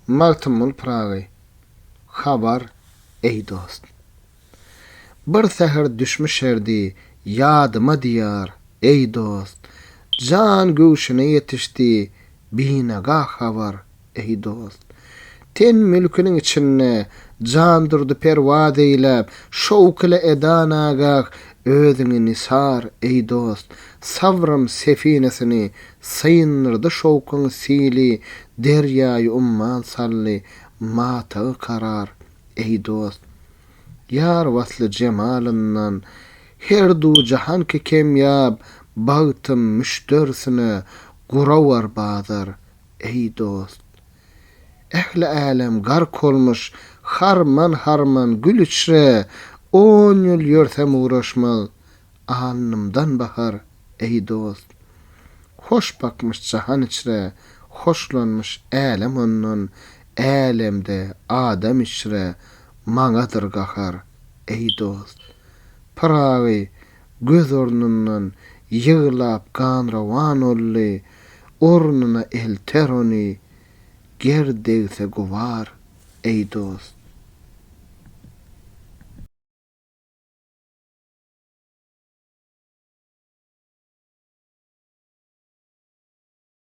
Magtymguly Pyragy, Habar, eý dost. Bir säher düşmüş erdi ýadyma diýar, eý dost. Jan göwşüne ýetişdi binagah habar, eý dost. Ten mülküniň içinde jan durdy perwaz eýläp, Şowk ile eda nagah özüňi nisar, eý dost. Sabrym sefinesini syndyrdy şowkuň sili, Derýaýy umman saldy matagy karar, eý dost. Ýar wasly jemalyndan her du jahan ki kemýap, Bagtym müşderisine gurawar bazar, eý dost. Ähli älem gark olmuş harman-harman gül içre, On ýyl ýörsem ugraşmaz alnymdan bahar, eý dost. Hoş bakmyş jahan içre, hoşlanmyş älem ondan, Älemde adam içre maňadyr gahar, eý dost. Pyragy göz ornundan ýyglap gan-rowan oldy, Ornuna elter ony, ger degse gubar, eý dost.